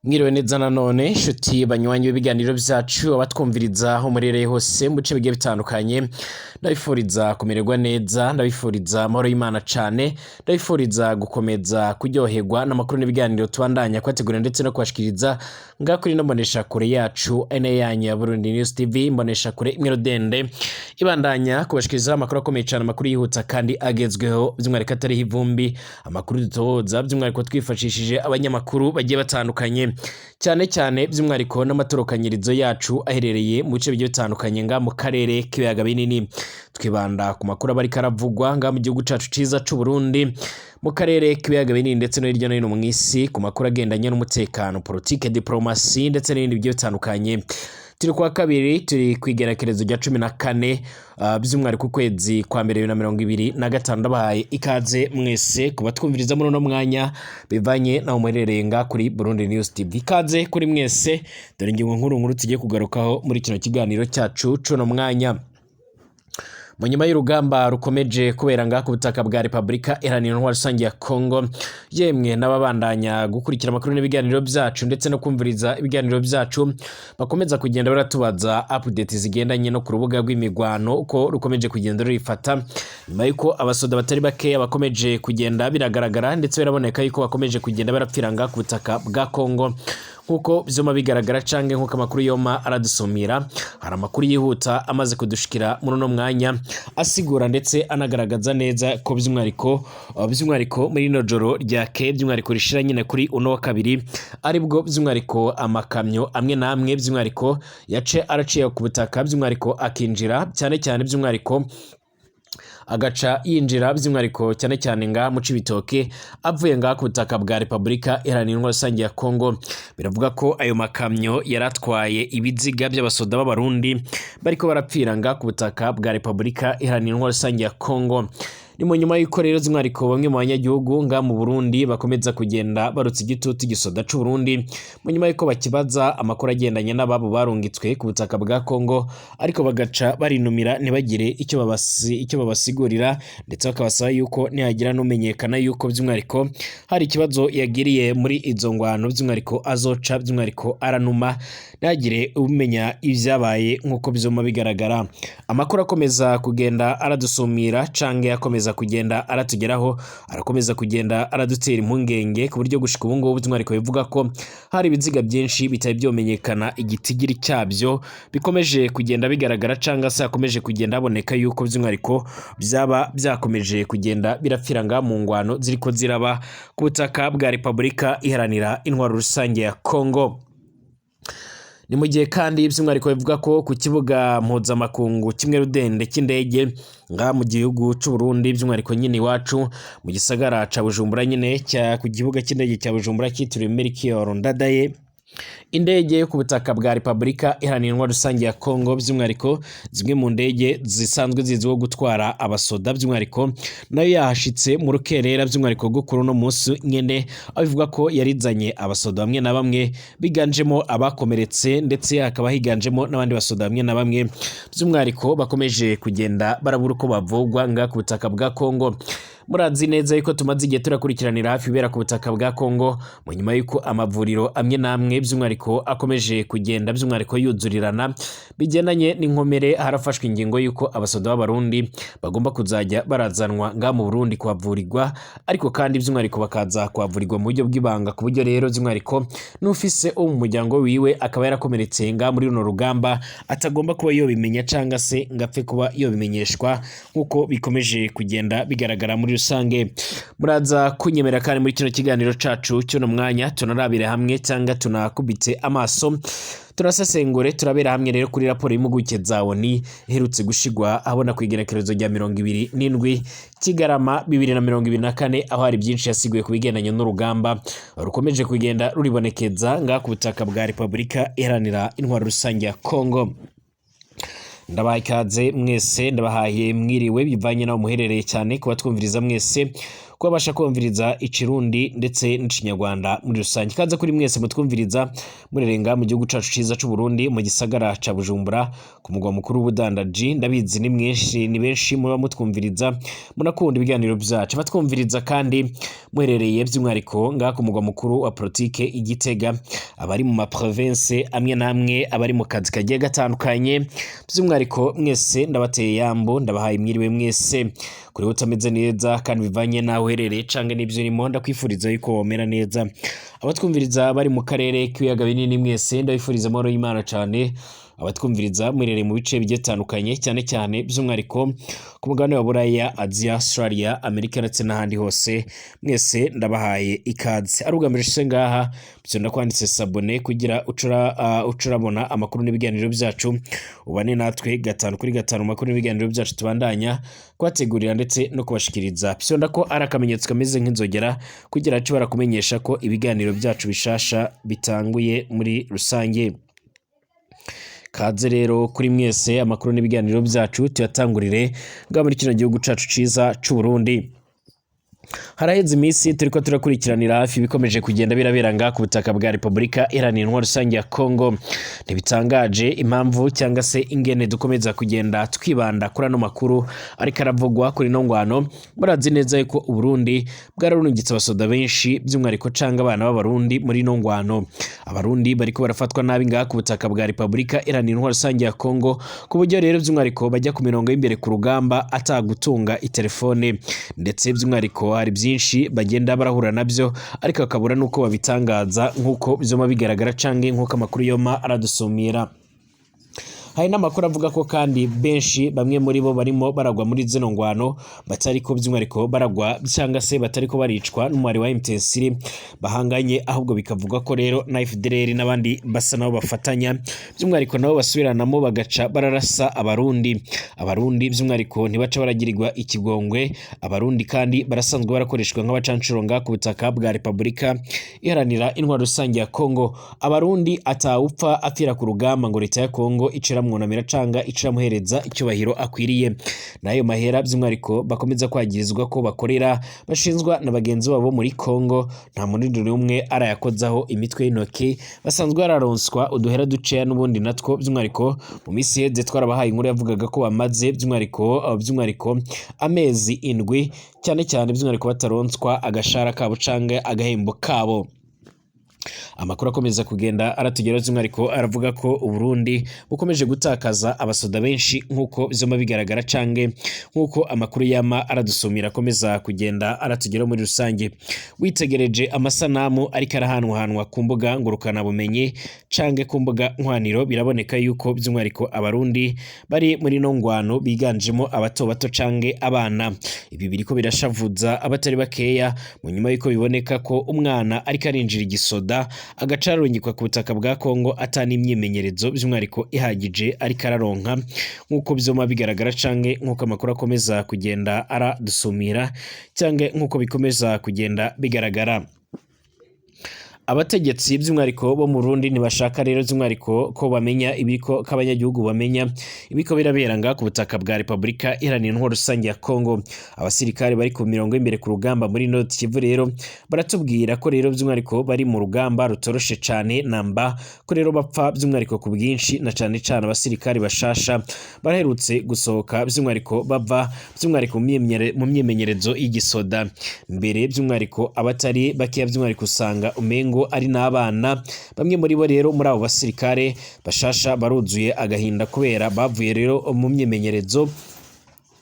Mwiriwe neza nanone nshuti banywanyi b'ibiganiro vyacu, abatwumviriza aho murereye hose mu bice bigiye bitandukanye. Ndabifuriza kumererwa neza, ndabifuriza amahoro y'Imana cane, ndabifuriza gukomeza kuryoherwa n'amakuru n'ibiganiro tubandanya kubategurira ndetse no kubashikiriza ngaha kuri ino mboneshakure yacu ene yanyu ya Burundi News TV, imboneshakure imwe rudende ibandanya kubashikiriza amakuru akomeye cane, amakuru yihuta kandi agezweho, by'umwihariko atariho ivumbi, amakuru dutohoza by'umwihariko twifashishije abanyamakuru bagiye batandukanye, cyane cyane by'umwihariko n'amatorokanyirizo yacu aherereye mu bice bigiye bitandukanye nga mu karere k'ibiyaga binini. Twibanda ku makuru aba ariko aravugwa nga mu gihugu cacu ciza c'u Burundi, mu karere k'ibiyaga binini ndetse no hirya no hino mw'isi, ku makuru agendanye n'umutekano, politike, diplomasi ndetse n'ibindi bigiye bitandukanye. Turi kuwa kabiri, turi kw'igenekerezo rya 14, by'umwihariko ukwezi kwa mbere 2025. Ndabahaye ikaze mwese kubatwumviriza muri uno mwanya bivanye naho muherereye nga kuri Burundi News TV. Ikaze kuri mwese. Dore ingingo nkuru nkuru tugiye kugarukaho muri kino kiganiro cyacu c'uno mwanya. Mu nyuma y'urugamba rukomeje kubera ngaha ku butaka bwa Repubulika Iharanira Intwaro Rusange ya Kongo, yemwe n'ababandanya gukurikira amakuru n'ibiganiro byacu ndetse no kumviriza ibiganiro byacu bakomeza kugenda baratubaza update zigendanye no ku rubuga rw'imigwano uko rukomeje kugenda rurifata, nyuma y'uko abasoda batari bakeya bakomeje kugenda biragaragara ndetse biraboneka yuko bakomeje kugenda barapfira ngaha ku butaka bwa Kongo, nk'uko vyoma bigaragara canke nk'uko amakuru yoma aradusumira. Hari amakuru yihuta amaze kudushikira muri uno mwanya asigura ndetse anagaragaza neza ko by'umwihariko muri rino joro ryakeye, by'umwihariko rishira nyine kuri uno wa kabiri, aribwo by'umwihariko amakamyo amwe n'amwe by'umwihariko yace araciye ku butaka, by'umwihariko akinjira cyane cyane, by'umwihariko agaca yinjira by'umwihariko cyane cyane nga mu Cibitoke avuye ngaha ku butaka bwa Repubulika Iharanira Intwaro Rusange ya Kongo. Biravuga ko ayo makamyo yaratwaye ibiziga by'abasoda b'Abarundi bariko barapfira ngaha ku butaka bwa Repubulika Iharanira Intwaro Rusange ya Kongo. Ni mu nyuma y'uko rero by'umwihariko bamwe mu banyagihugu ngaha mu Burundi bakomeza kugenda barutsa igitutu igisoda c'u Burundi, mu nyuma y'uko bakibaza amakuru agendanye n'ababo barungitswe ku butaka bwa Kongo, ariko bagaca barinumira ntibagire icyo babasigurira, ndetse bakabasaba yuko nihagira n'umenyekana yuko by'umwihariko hari ikibazo yagiriye muri izo ngwano, by'umwihariko azoca by'umwihariko aranuma, ntihagire umenya ibyabaye. Nk'uko byuma bigaragara, amakuru akomeza kugenda aradusumira canke akomeza kugenda aratugeraho arakomeza kugenda aradutera impungenge, ku buryo gushika ubu ngubu by'umwihariko bivuga ko hari ibiziga byinshi bitari byomenyekana igitigiri cyabyo bikomeje kugenda bigaragara, cyangwa se hakomeje kugenda haboneka yuko by'umwihariko byaba byakomeje kugenda birapfira ngaha mu ngwano ziriko ziraba ku butaka bwa Repubulika Iharanira Intwaro Rusange ya Kongo. Ni mu gihe kandi by'umwihariko bivuga ko ku kibuga mpuzamakungu kimwe rudende cy'indege ngaha mu gihugu c'u Burundi, by'umwihariko nyine iwacu mu gisagara ca Bujumbura nyine, ku kibuga cy'indege cya Bujumbura cyitiriwe Melchior Ndadaye, indege yo ku butaka bwa Repubulika Iharanira Intwaro Rusange ya Kongo, by'umwihariko zimwe mu ndege zisanzwe zizwiho gutwara abasoda, by'umwihariko nayo yahashitse mu rukerera by'umwihariko rwo kuri uno munsi nyene, aho bivuga ko yarizanye abasoda bamwe na bamwe biganjemo abakomeretse, ndetse hakaba higanjemo n'abandi basoda bamwe na bamwe by'umwihariko bakomeje kugenda barabura uko bavugwa ngaha ku butaka bwa Kongo. Murazi neza yuko tumaze igihe turakurikiranira hafi ibera ku butaka bwa Kongo, mu nyuma y'uko amavuriro amwe n'amwe by'umwihariko akomeje kugenda by'umwihariko yuzurirana bigendanye n'inkomere, harafashwe ingingo y'uko abasoda b'Abarundi bagomba kuzajya barazanwa ngaha mu Burundi kuhavurirwa, ariko kandi by'umwihariko bakaza kuhavurirwa mu buryo bw'ibanga, ku buryo rero by'umwihariko n'ufise uwo mu muryango wiwe akaba yarakomeretse ngaha muri runo rugamba atagomba kuba yobimenya cyangwa se ngo apfe kuba yobimenyeshwa, nk'uko bikomeje kugenda bigaragara muri rusange. Muraza kunyemera kandi muri kino kiganiro cacu cy'uno mwanya tunarabire hamwe cyangwa tunakubitse amaso, turasesengure, turabera hamwe rero kuri raporo y'impuguke za ONU iherutse gushigwa abona ku igenekerezo rya 27 Kigarama 2024, aho hari byinshi yasiguye ku bigendanye n'urugamba rukomeje kugenda ruribonekeza ngaha ku butaka bwa Repubulika Iharanira Intwaro Rusange ya Kongo. Ndabaha ikaze mwese, ndabahaye mwiriwe bivanye n'aho muherereye cyane kuba twumviriza mwese. Kubabasha kumviriza Ikirundi ndetse n'Ikinyarwanda muri rusange, kaze kuri mwese mutwumviriza murerenga mu gihugu cacu ciza c'u Burundi, mu gisagara ca Bujumbura, ku mugwa mukuru w'ubudandaji. Ndabizi ni mwinshi, ni benshi muba mutwumviriza, munakunda ibiganiro vyacu. Batwumviriza kandi muherereye by'umwihariko ngaha ku mugwa mukuru wa politike i Gitega, abari mu ma province amwe n'amwe, abari mu kazi kagiye gatandukanye, by'umwihariko mwese ndabateye yambo, ndabahaye mwiriwe mwese. Kuri utameze neza kandi bivanye naho uherereye canke n'ivyo urimo, ndakwifuriza yuko womera neza. Abatwumviriza bari mu karere k'ibiyaga binini mwese, ndabifuriza amahoro y'Imana cane. Abatwumviriza muherereye mu bice bigiye bitandukanye, cyane cyane by'umwihariko ku mugabane wa Buraya, Aziya, Australia, Amerika ndetse n'ahandi hose, mwese ndabahaye ikaze. Ari ubwa mbere ushitse ngaha, byo kwanditse s'abonner kugira ucurabona amakuru n'ibiganiro byacu, ubane natwe gatanu kuri gatanu, amakuru n'ibiganiro byacu tubandanya kubategurira ndetse no kubashikiriza. Fyonda ko ari akamenyetso kameze nk'inzogera kugira ace barakumenyesha ko ibiganiro byacu bishasha bitanguye muri rusange. Kaze rero kuri mwese, amakuru n'ibiganiro byacu tuyatangurire ngaha muri kino gihugu cacu ciza c'u Burundi. Haraheze iminsi turiko turakurikiranira hafi ibikomeje kugenda birabera ngaha ku butaka bwa Repubulika Iharanira Intwaro Rusange ya Kongo. Ntibitangaje impamvu cyangwa se ingene dukomeza kugenda twibanda kuri ano makuru ariko aravugwa kuri ino ngwano. Murazi neza yuko Uburundi bwararungitse abasoda benshi by'umwihariko canke abana b'Abarundi muri ino ngwano. Abarundi bariko barafatwa nabi ngaha ku butaka bwa Repubulika Iharanira Intwaro Rusange ya Kongo, ku buryo rero by'umwihariko bajya ku mirongo y'imbere ku rugamba atagutunga itelefone, ndetse by'umwihariko hari byinshi bagenda barahura nabyo ariko bakabura n'uko babitangaza nk'uko vyoma bigaragara canke nk'uko amakuru yoma aradusumira. Hari n'amakuru avuga ko kandi benshi, bamwe muri bo barimo baragwa muri zino ngwano batariko by'umwihariko baragwa cyangwa se batariko baricwa n'umubare wa M23 bahanganye, ahubwo bikavuga ko rero na FDLR n'abandi basa nabo bafatanya, by'umwihariko nabo basubiranamo bagaca bararasa Abarundi. Abarundi by'umwihariko ntibaca baragirirwa ikigongwe. Abarundi kandi barasanzwe barakoreshwa nk'abacancuro ngaha ku butaka bwa Repubulika Iharanira Intwaro Rusange ya Kongo. Abarundi atawupfa apfira ku rugamba ngo leta ya Kongo iciramwunamira canga iciramuhereza icyubahiro akwiriye. N'ayo mahera by'umwihariko bakomeza kwagirizwa ko bakorera bashinzwa na bagenzi babo muri Kongo, nta murundi n'umwe arayakozaho imitwe y'intoki. Basanzwe bararonswa uduhera duceya n'ubundi natwo by'umwihariko mu minsi iheze twarabahaye inkuru yavugaga ko bamaze by'umwihariko amezi 7 cyane cyane by'umwihariko bataronswa agashara kabo canke agahembo kabo. Amakuru akomeza kugenda aratugeraho by'umwihariko aravuga ko Uburundi bukomeje gutakaza abasoda benshi nk'uko vyoma bigaragara canke nk'uko amakuru yama aradusumira akomeza kugenda aratugeraho muri rusange. Witegereje amasanamu ariko arahanwahanwa ku mbuga ngurukanabumenyi canke ku mbuga nkwaniro, biraboneka yuko by'umwihariko Abarundi bari muri no ngwano biganjemo abato bato canke abana. Ibi biriko birashavuza abatari bakeya mu nyuma yuko biboneka ko umwana ariko arinjira igisoda, agaca ararungikwa ku butaka bwa Kongo ata n'imyimenyerezo by'umwihariko ihagije ariko araronka, nk'uko vyoma bigaragara canke nk'uko amakuru akomeza kugenda aradusumira canke nk'uko bikomeza kugenda bigaragara. Abategetsi by'umwihariko bo mu Burundi ntibashaka rero by'umwihariko ko bamenya ibiko, ko abanyagihugu bamenya ibiko birabera ngaha ku butaka bwa Repubulika Iharanira Intwaro Rusange ya Kongo. Abasirikare bari ku mirongo y'imbere ku rugamba muri Nord Kivu rero baratubwira ko rero by'umwihariko bari mu rugamba rutoroshe cane namba, ko rero bapfa by'umwihariko ku bwinshi, na cane cane abasirikare bashasha baraherutse gusohoka by'umwihariko bava by'umwihariko mu myimenyerezo y'igisoda. Mbere by'umwihariko abatari bakeya by'umwihariko usanga umengo ari n'abana. Bamwe muri bo rero, muri abo basirikare bashasha, baruzuye agahinda kubera bavuye rero mu myimenyerezo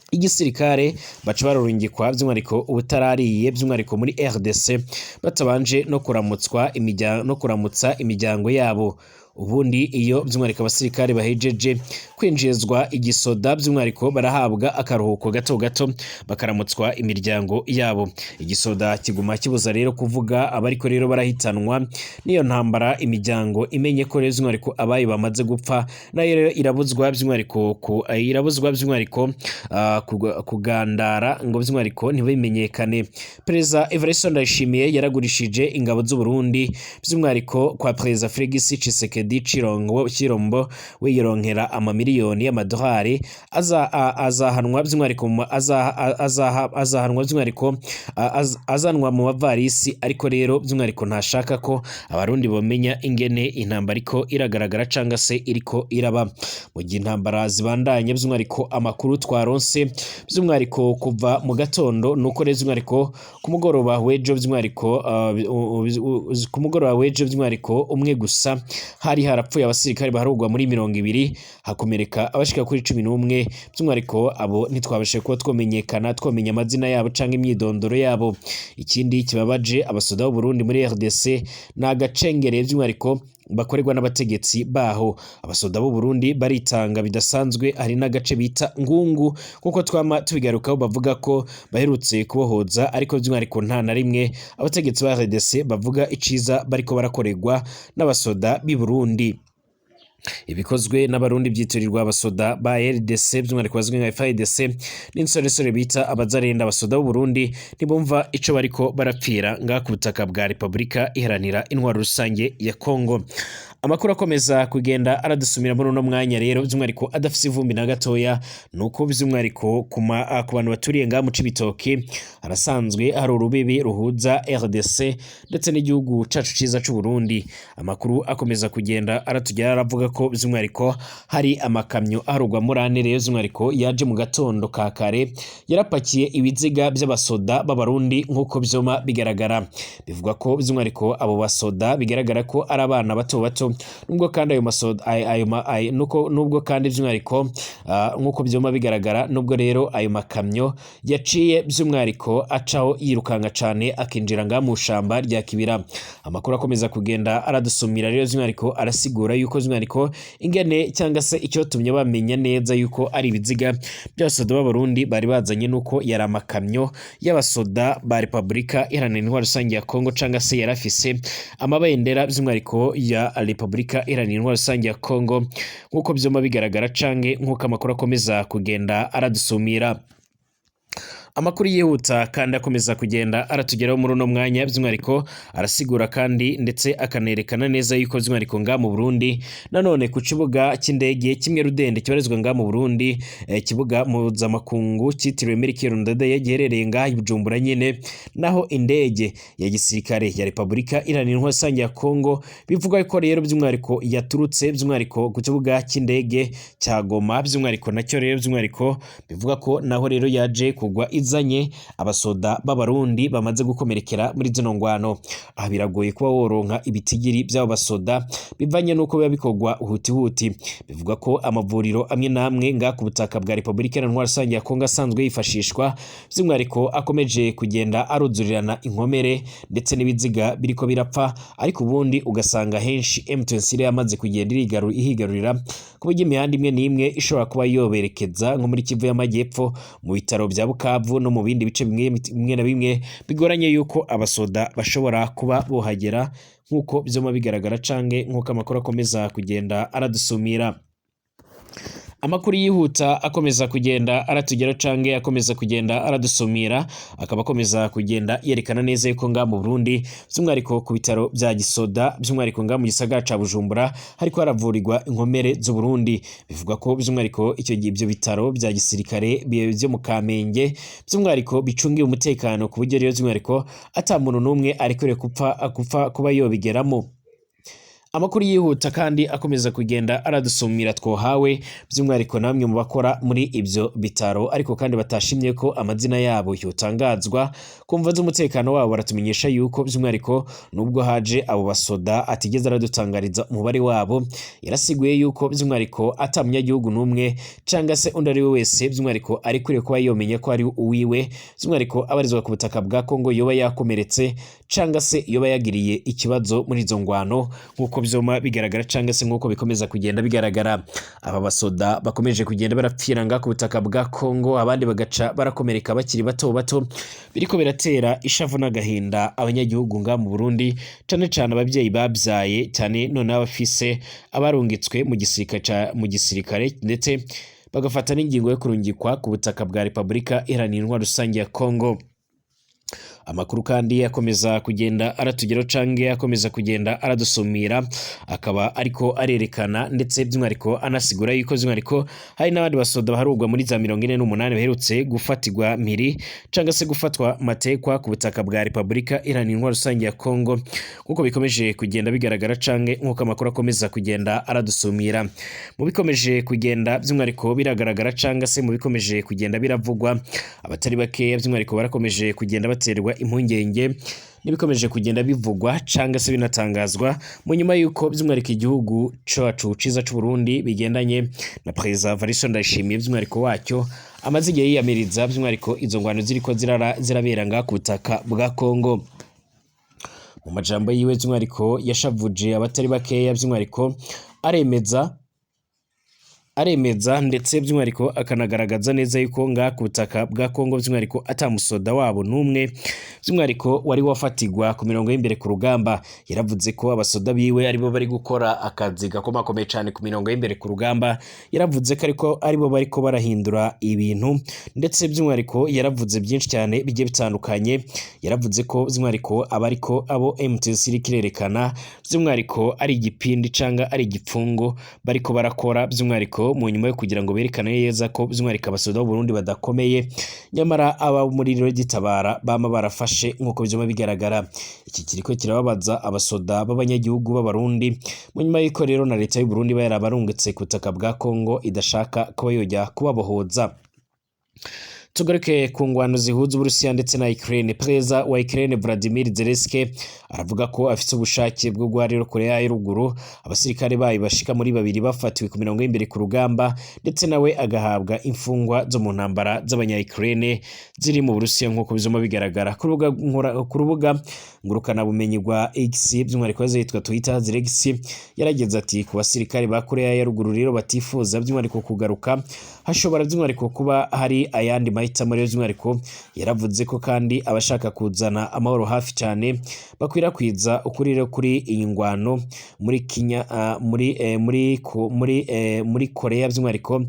igisirikare baca bararungikwa by'umwihariko ubutarariye by'umwihariko muri RDC, batabanje no kuramutswa no kuramutsa imiryango yabo. Ubundi iyo by'umwihariko abasirikare bahejeje kwinjizwa igisoda, by'umwihariko barahabwa akaruhuko gato gato bakaramutswa imiryango yabo. Igisoda kiguma kibuza rero kuvuga abariko rero barahitanwa n'iyo ntambara. Imiryango imenye ko rero by'umwihariko abayo bamaze gupfa, nayo rero irabuzwa by'umwihariko irabuzwa by'umwihariko kugandara ngo by'umwihariko ntibimenyekane. Perezida Evariste Ndayishimiye yaragurishije ingabo z'u Burundi by'umwihariko kwa Perezida Felix Tshisekedi. Tshisekedi Chilombo we yironkera amamiliyoni y'amadolari, azahanwa by'umwihariko azahanwa by'umwihariko azanwa mu mavarisi. Ariko rero by'umwihariko ntashaka ko Abarundi bamenya ingene intambara iriko iragaragara canga se iriko iraba mu gihe intambara zibandanye. By'umwihariko amakuru twaronse by'umwihariko kuva mu gatondo nuko rero by'umwihariko ku mugoroba w'ejo, by'umwihariko ku mugoroba w'ejo, by'umwihariko umwe gusa, hari harapfuye abasirikare baharugwa muri 20, hakomereka abashika kuri 11. By'umwihariko abo ntitwabashije kuba twomenyekana, twomenya amazina yabo canke imyidondoro yabo. Ikindi kibabaje abasoda b'u Burundi muri RDC ni agacengere by'umwihariko bakorerwa n'abategetsi baho. Abasoda b'u Burundi baritanga bidasanzwe. Hari n'agace bita Ngungu, nkuko twama tubigarukaho, bavuga ko baherutse kubohoza, ariko by'umwihariko nta na rimwe abategetsi ba RDC bavuga iciza bariko barakorerwa n'abasoda b'i Burundi. Ibikozwe n'Abarundi byitirirwa abasoda ba RDC, by'umwihariko bazwi nka FARDC n'insoresore bita Abazarenda. Abasoda b'u Burundi ntibumva ico bariko barapfira ngaha ku butaka bwa Repubulika Iharanira Intwaro Rusange ya Kongo. Amakuru akomeza kugenda aradusumira muri uno mwanya rero by'umwihariko adafise ivumbi na gatoya nuko by'umwihariko ku bantu baturiye ngaha mu Cibitoke harasanzwe hari urubibi ruhuza RDC ndetse n'igihugu cacu ciza c'u Burundi. Amakuru akomeza kugenda aratugera aravuga ko by'umwihariko hari amakamyo aharugwa muri ane rero by'umwihariko yaje mu gatondo ka kare, yarapakiye ibiziga by'abasoda b'Abarundi nk'uko vyoma bigaragara. Bivugwa ko by'umwihariko abo basoda bigaragara ko ari abana bato bato, nubwo kandi ayo masoda ayo nuko nubwo kandi by'umwihariko nk'uko vyoma bigaragara, nubwo rero ayo makamyo yaciye by'umwihariko acaho yirukanga cane akinjira ngaha mu shamba rya Kibira. Amakuru akomeza kugenda aradusumira rero by'umwihariko arasigura yuko by'umwihariko ingene cyangwa se icyotumye bamenya neza yuko ari ibiziga by'abasoda b'Abarundi bari bazanye nuko yari amakamyo y'abasoda ba Repubulika Iharanira Intwaro Rusange ya Kongo, cyangwa se yarafise amabendera by'umwihariko ya Repubulika Iharanira Intwaro Rusange ya Kongo, nk'uko vyoma bigaragara canke nk'uko amakuru akomeza kugenda aradusumira. Amakuru yihuta kandi akomeza kugenda aratugeraho muri uno mwanya by'umwihariko arasigura kandi ndetse akanerekana neza yuko by'umwihariko ngaha mu Burundi nanone ku kibuga cy'indege kimwe rudende kibarizwa ngaha mu Burundi, kibuga mpuzamakungu cyitiriwe Melchior Ndadaye giherereye ngaha i Bujumbura nyine, naho indege ya gisirikare ya Repubulika Iharanira Intwaro Rusange ya Kongo bivugwa ko rero by'umwihariko yaturutse by'umwihariko ku kibuga cy'indege cya Goma, by'umwihariko nacyo rero by'umwihariko bivuga ko naho rero yaje kugwa izanye abasoda b'Abarundi bamaze gukomerekera muri zino ngwano. Aha biragoye kuba woronka ibitigiri by'abo basoda bivanye n'uko biba bikorwa hutihuti. Bivuga ko amavuriro amwe n'amwe ngaha ku butaka bwa Repubulika Iharanira Intwaro Rusange ya Kongo asanzwe yifashishwa by'umwihariko akomeje kugenda aruzurirana inkomere ndetse n'ibiziga biriko birapfa, ariko ubundi ugasanga henshi M23 yamaze kugenda ihigarurira ku buryo imihanda imwe n'imwe ishobora kuba yoberekeza nko muri Kivu y'Amajyepfo mu bitaro bya Bukavu no mu bindi bice bimwe na bimwe bigoranye yuko abasoda bashobora kuba bohagera, nk'uko vyoma bigaragara canke nk'uko amakuru akomeza kugenda aradusumira. Amakuru yihuta akomeza kugenda aratugera canke akomeza kugenda aradusumira akaba akomeza kugenda yerekana neza yuko ngaha mu Burundi by'umwihariko ku bitaro bya Gisoda, by'umwihariko ngaha mu gisagara ca Bujumbura, hariko haravurirwa inkomere z'u Burundi. Bivugwa ko by'umwihariko icyo gihe ibyo bitaro bya gisirikare byo mu Kamenge by'umwihariko bicungiye umutekano ku buryo rero by'umwihariko ata muntu n'umwe arekuriwe gupfa kuba yobigeramo. Amakuru yihuta kandi akomeza kugenda aradusumira twohawe by'umwihariko namwe mu bakora muri ibyo bitaro, ariko kandi batashimye ko amazina yabo yotangazwa ku mvo z'umutekano wabo, baratumenyesha yuko by'umwihariko nubwo haje abo basoda atigeze aradutangariza umubare wabo, yarasiguye yuko by'umwihariko ata munyagihugu n'umwe cyangwa se undi ari we wese by'umwihariko arekuriwe kuba yomenya ko ari uwiwe by'umwihariko abarizwa ku butaka bwa Kongo yoba yakomeretse cyangwa se yoba yagiriye ikibazo muri izo ngwano, nk'uko vyoma bigaragara cyangwa se nk'uko bikomeza kugenda bigaragara. Aba basoda bakomeje kugenda barapfira ngaha ku butaka bwa Kongo, abandi bagaca barakomereka bakiri bato bato, biriko biratera ishavu n'agahinda abanyagihugu ngaha mu Burundi, cane cane abavyeyi babyaye cyane none abafise abarungitswe mu gisirikare ndetse bagafata n'ingingo yo kurungikwa ku butaka bwa Repubulika Iharanira Intwaro Rusange ya Kongo. Amakuru kandi akomeza kugenda aratugeraho canke akomeza kugenda aradusumira, akaba ariko arerekana ndetse by'umwihariko anasigura yuko by'umwihariko hari n'abandi basoda baharurwa muri za 48 baherutse gufatirwa mpiri cangwa se gufatwa matekwa ku butaka bwa Repubulika Iharanira Intwaro Rusange ya Kongo, nk'uko bikomeje kugenda bigaragara canke nk'uko amakuru akomeza kugenda aradusumira. Mu bikomeje kugenda by'umwihariko biragaragara cangwa se mu bikomeje kugenda biravugwa, abatari bakeya by'umwihariko barakomeje kugenda baterwa impungenge n'ibikomeje kugenda bivugwa cangwa se binatangazwa mu nyuma y'uko by'umwihariko igihugu cacu ciza c'u Burundi bigendanye na Perezida Evariste Ndayishimiye by'umwihariko wacyo amaze igihe yiyamiriza by'umwihariko izo ngwano ziriko zirabera ngaha ku butaka bwa Kongo. Mu majambo yiwe by'umwihariko yashavuje abatari bakeya, by'umwihariko aremeza ndetse by'umwihariko akanagaragaza neza yuko ngaha ku butaka bwa Kongo by'umwihariko atamusoda wabo n'umwe by'umwihariko wari wafatirwa ku mirongo y'imbere ku rugamba. Yaravuze ko abasoda biwe aribo bari gukora akazi gakomakomeye cyane ku mirongo y'imbere ku rugamba. Yaravuze ko ariko aribo bariko barahindura ibintu, ndetse by'umwihariko yaravuze byinshi cyane bigiye bitandukanye. Yaravuze ko by'umwihariko abariko abo M23 iriko irerekana by'umwihariko ari igipindi canga ari igipfungo bariko barakora by'umwihariko mu nyuma yo kugira ngo berekane neza ko by'umwihariko abasoda b'u Burundi badakomeye, nyamara aba muri rero gitabara bama barafashe nk'uko vyuma bigaragara. Iki kiriko kirababaza abasoda b'abanyagihugu b'Abarundi mu nyuma y'uko rero na leta y'u Burundi yarabarungitse ku butaka bwa Kongo idashaka kuba yojya kubabohoza. Tugaruke ku ngwano zihuza Uburusiya ndetse na Ukraine. Perezida wa Ukraine Vladimir Zelensky aravuga ko afite ubushake bwo guha rero Korea ya ruguru abasirikare bayo bashika muri babiri bafatiwe ku mirongo y'imbere ku rugamba, ndetse nawe agahabwa imfungwa zo mu ntambara z'abanya Ukraine ziri mu Burusiya nk'uko bizoma bigaragara ku rubuga ngurukana bumenyi rwa X, by'umwihariko yitwa Twitter. Zelensky yarageze ati ku basirikare ba Korea ya ruguru rero batifuza by'umwihariko kugaruka, hashobora by'umwihariko kuba hari ayandi mahitamo. Rero by'umwihariko yaravuze ko kandi abashaka kuzana amahoro hafi cyane bakwirakwiza ukuri rero kuri iyi ngwano muri Kenya, muri Korea by'umwihariko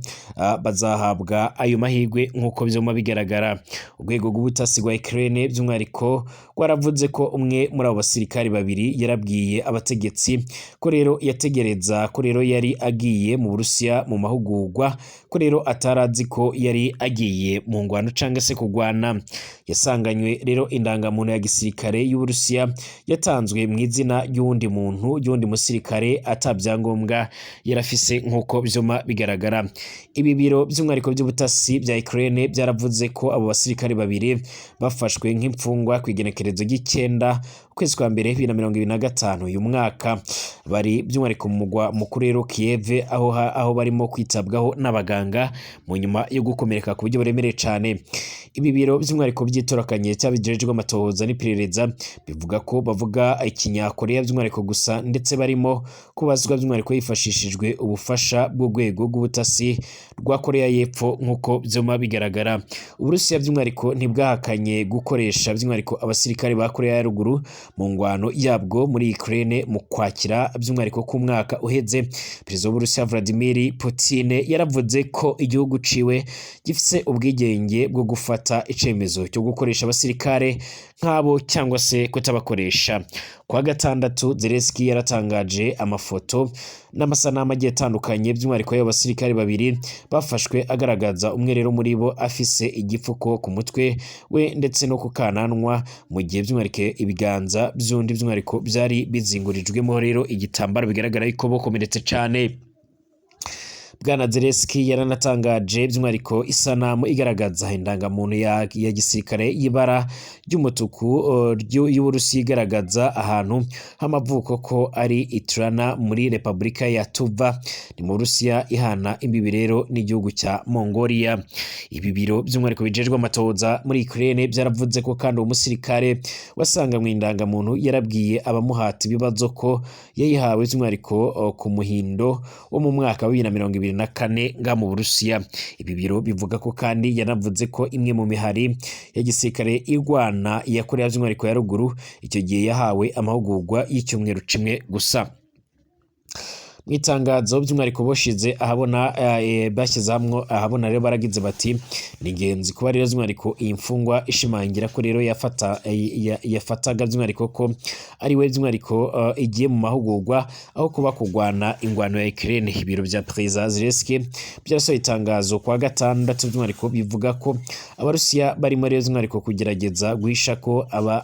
bazahabwa ayo mahirwe nk'uko byuma bigaragara. Urwego rw'ubutasi rwa Ukraine by'umwihariko rwaravuze ko umwe muri abo basirikari babiri yarabwiye abategetsi ko rero yategereza ko rero yari agiye mu Burusiya mu mahugurwa, ko rero atarazi ko yari agiye mu ngwano cangwa se kugwana. Yasanganywe rero indangamuntu ya gisirikare y'Uburusiya yatanzwe mu izina ry'uwundi muntu, y'uwundi musirikare atabyangombwa yarafise nk'uko vyuma bigaragara. Ibi biro by'umwihariko by'ubutasi bya Ukraine byaravuze ko abo basirikare babiri bafashwe nk'imfungwa ku igenekerezo ry'icenda ukwezi kwa mbere 2025 uyu mwaka, bari by'umwihariko mu mugwa mukuru rero Kiev, aho barimo kwitabwaho n'abaganga mu nyuma yo gukomereka ku buryo buremereye cyane. Ibi biro by'umwihariko byitorakanye cyabijejwe amatohoza n'iperereza bivuga ko bavuga ikinyakoreya by'umwihariko gusa, ndetse barimo kubazwa by'umwihariko hifashishijwe ubufasha bw'urwego rw'ubutasi rwa Korea y'Epfo nk'uko byuma bigaragara. Uburusiya by'umwihariko ntibwahakanye gukoresha by'umwihariko abasirikare ba Korea ya ruguru mu ngwano yabwo muri Ukraine mu kwakira by'umwihariko k'umwaka uheze. Perezida w'Uburusiya Vladimir Putin yaravuze ko igihugu ciwe gifise ubwigenge bwo gufata icemezo cyo gukoresha abasirikare nk'abo cyangwa se kutabakoresha. Kwa gatandatu Zelensky yaratangaje amafoto n'amasanamu agiye atandukanye by'umwihariko y'abo basirikare babiri bafashwe, agaragaza umwe rero muri bo afise igipfuko ku mutwe we ndetse no ku kananwa, mu gihe by'umwihariko ibiganza by'undi by'umwihariko byari bizingurijwemo rero igitambaro bigaragara yuko bokomeretse cyane. Bwana Zelensky yaranatangaje by'umwihariko isanamu igaragaza indangamuntu ya gisirikare y'ibara ry'umutuku y'Uburusiya igaragaza ahantu h'amavuko ko ari Itrana muri Repubulika ya Tuva, ni mu Burusiya ihana imbibi rero n'igihugu cya Mongolia. Ibi biro by'umwihariko bijejwe amatohoza muri Ukraine byaravuze ko kandi uwo musirikare wasanganywe indangamuntu yarabwiye abamuhata ibibazo ko yayihawe by'umwihariko ku muhindo wo mu mwaka wa 2024 nga mu Burusiya. Ibi biro bivuga ko kandi yanavuze ko imwe mu mihari ya gisirikare irwana ya Korea by'umwihariko ya ruguru icyo gihe yahawe amahugurwa y'icyumweru kimwe gusa. Mu itangazo by'umwihariko boshize ahabona, bashyize hamwe ahabona rero, baragize bati: "Ni ingenzi kuba rero by'umwihariko iyi mfungwa ishimangira ko rero yafataga by'umwihariko ko ari we by'umwihariko igiye mu mahugurwa aho kuba kurwana ingwano ya Ukraine." Ibiro bya Perezida Zelensky byarasohoye itangazo kwa gatandatu, by'umwihariko bivuga ko Abarusiya barimo rero by'umwihariko kugerageza guhisha ko aba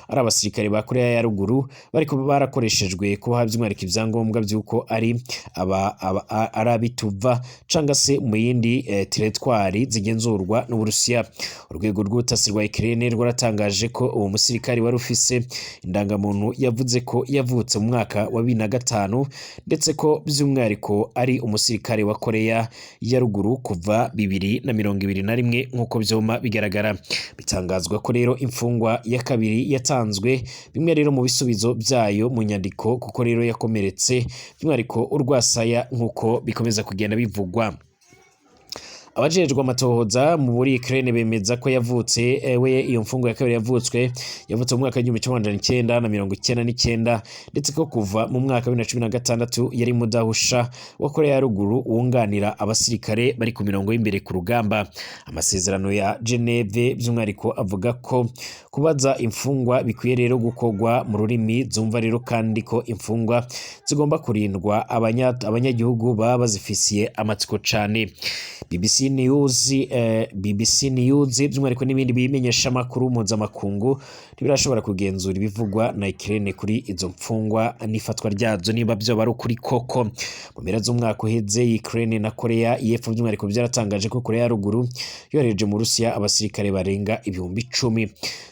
ari abasirikare ba Korea ya Ruguru bariko barakoreshejwe kubaha by'umwihariko ibyangombwa by'uko ari aba ari abituva canga se mu yindi teritwari zigenzurwa n'Uburusiya. Urwego rw'ubutasi rwa Ukraine rwaratangaje ko uwo musirikare wari ufise indangamuntu yavuze ko yavutse mu mwaka wa 2005, ndetse ko by'umwihariko ari umusirikare wa Korea ya Ruguru kuva 2021, nk'uko vyoma bigaragara. Bitangazwa ko rero imfungwa ya kabiri yatanzwe bimwe rero mu bisubizo byayo mu nyandiko, kuko rero yakomeretse by'umwihariko urwasaya, nk'uko bikomeza kugenda bivugwa. Abajejwe amatohoza muri Ukraine bemeza ko yavutse we iyo mfungo ya kabiri yavutse mu mwaka w'1999, ndetse ko kuva mu mwaka wa 2016 yari mudahusha wa Korea ya Ruguru wunganira abasirikare bari ku mirongo y'imbere ku rugamba. Amasezerano ya Geneve by'umwihariko avuga ko kubaza imfungwa bikwiye rero gukorwa mu rurimi zumva rero, kandi ko imfungwa zigomba kurindwa abanyagihugu baba bazifisiye amatsiko cane. BBC News by'umwihariko n'ibindi bimenyesha amakuru mpuzamakungu ntibirashobora kugenzura ibivugwa na Ukraine kuri izo mfungwa n'ifatwa ryazo, niba byoba ari ukuri koko. Mu mpera z'umwaka uheze, Ukraine na Korea y'Epfo by'umwihariko byaratangaje ko Korea ya Ruguru yohereje mu Rusiya abasirikare barenga 10,000.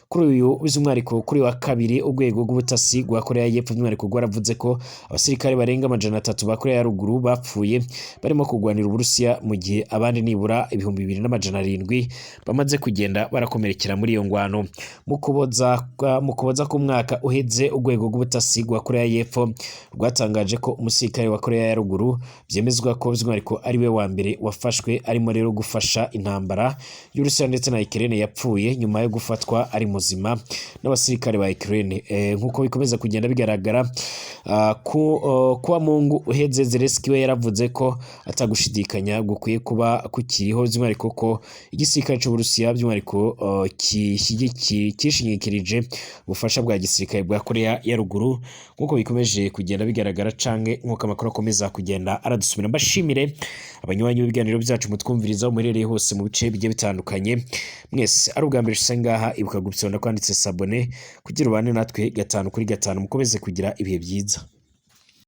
Kuri uyu by'umwihariko kuri wa kabiri, urwego rw'ubutasi rwa Korea y'Epfo by'umwihariko rwaravuze ko abasirikare barenga 300 ba Korea ya Ruguru bapfuye barimo kurwanira Uburusiya, mu gihe abandi nibura 2700 bamaze kugenda barakomerekera muri iyo ngwano. Mu kuboza k'umwaka uheze, urwego rw'ubutasi rwa Korea y'Epfo rwatangaje ko umusirikare wa Korea ya Ruguru byemezwa ko by'umwihariko ari we wa mbere wafashwe arimo rero gufasha intambara y'Uburusiya ndetse na Ukraine yapfuye nyuma yo gufatwa ari muzima n'abasirikare ba Ukraine. Nk'uko bikomeza kugenda bigaragara, kuwa Mungu uheze, Zelensky we yaravuze ko atagushidikanya gukwiye kuba kukiriho by'umwihariko ko igisirikare c'Uburusiya by'umwihariko kishingikirije ubufasha bwa gisirikare bwa Korea ya Ruguru, nk'uko bikomeje kugenda bigaragara canke nk'uko amakuru akomeza kugenda aradusubira. Mbashimire abanywanyi b'ibiganiro byacu mutwumviriza aho muherereye hose mu bice bigiye bitandukanye mwese. Ari ubwa mbere ushyize ngaha, ibuka gupsonda kwanditse s'abonner kugira ubane natwe gatanu kuri gatanu. Mukomeze kugira ibihe byiza.